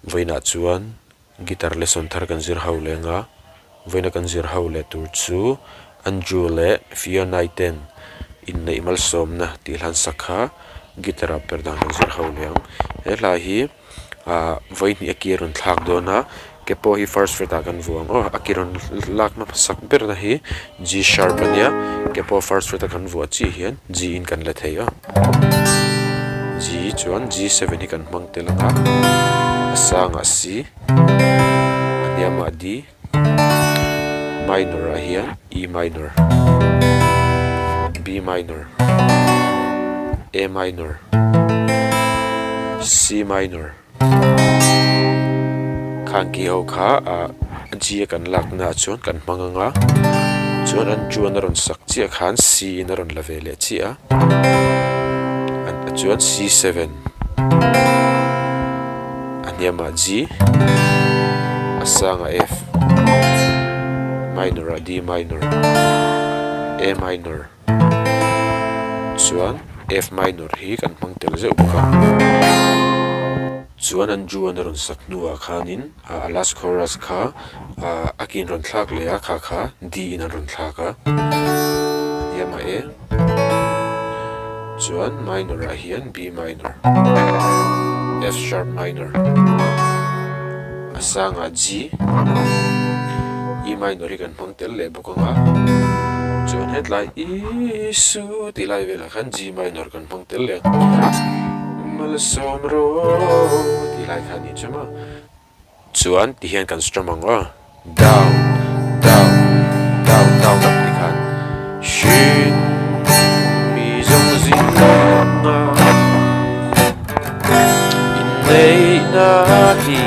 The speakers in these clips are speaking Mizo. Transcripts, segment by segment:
Vawiinah chuan guitar lesson thar kan zir ho leng a, vawiina kan zir ho leh tur chu Andrew leh Fiona-i ten inneih malsawmna tih hlan sak kha guitar ah per dan kan zir ho leh ang. He hla hi ah vawihnih a ki a rawn thlak dawn a, ke pawh hi first fret ah kan vuah ang aw, a ki rawn lakna hmasak berna hi G sharp a nia, ke pawh first fret a kan vuah chiah hian G in kan la thei a. G chuan G7 hi kan hmang tel ang a, a sangah C, a hniamah D, minor ah hian E minor, B minor, A minor, C minor. Khang ki ho kha ah G a kan lakna ah chuan kan hmang ang a chuan an chuan a rawn sak chiah khan C in a rawn la ve leh chiah a chuan C7 a hniamah G a sangah F minor ah D minor A minor. Chuan F minor hi kan hmang tel zeuh bawk a. Chuan an Juan a rawn sak hnuah khanin a last chorus kha a kin rawn thlak leh a, kha kha D in an rawn thlak a. A hniam a E. Chuan minor ah hian B minor, F sharp minor, a sangah G, E minor hi kan hmang tel leh bawk. Kawngah chuan hetlai Isu tih lai velah khan G minor kan hmang tel leh a, Malsawm rawh tih lai kha a nih chu maw. Chuan ti hian kan strum ang aw, down, down, down, down up ti khan Shin mi zawng zinga inneihna hi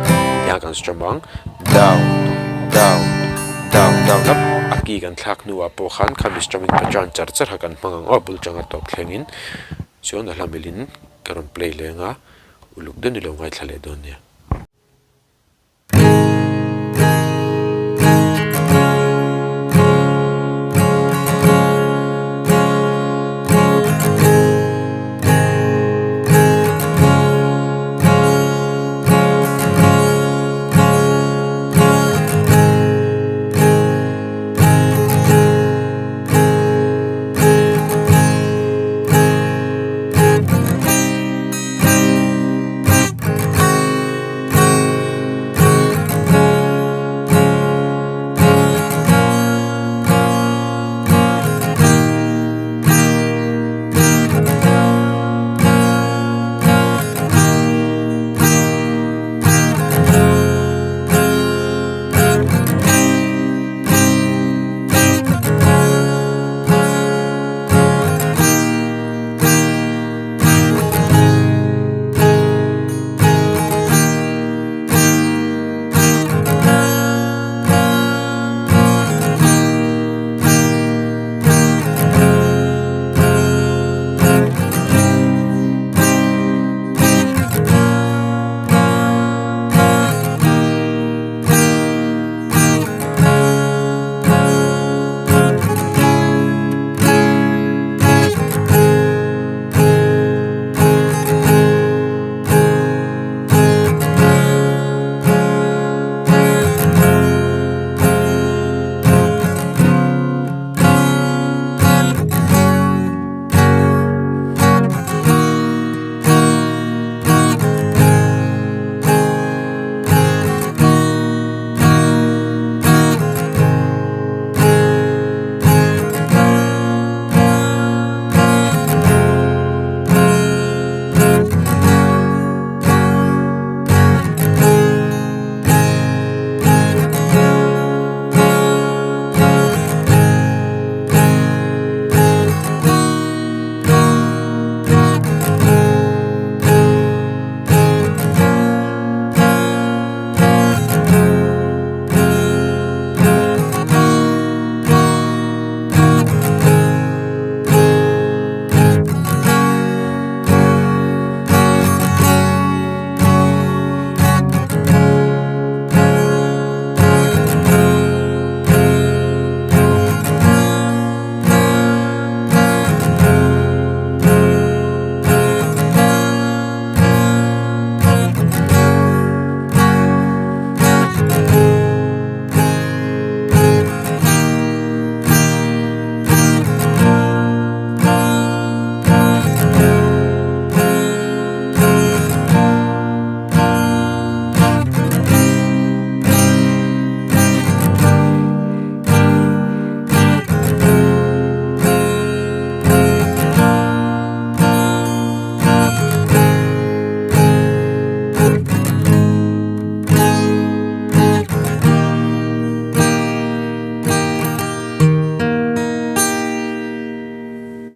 ti hian kan strum ang. Down, down, down, down up a key kan thlak hnuah pawh khan khami strumming pattern char char kha kan hmang ang aw bul tanga tawp thlengin chuan a hla milin ka rawn play leng a uluk deuh ni lo ngaithla leh dawn nia.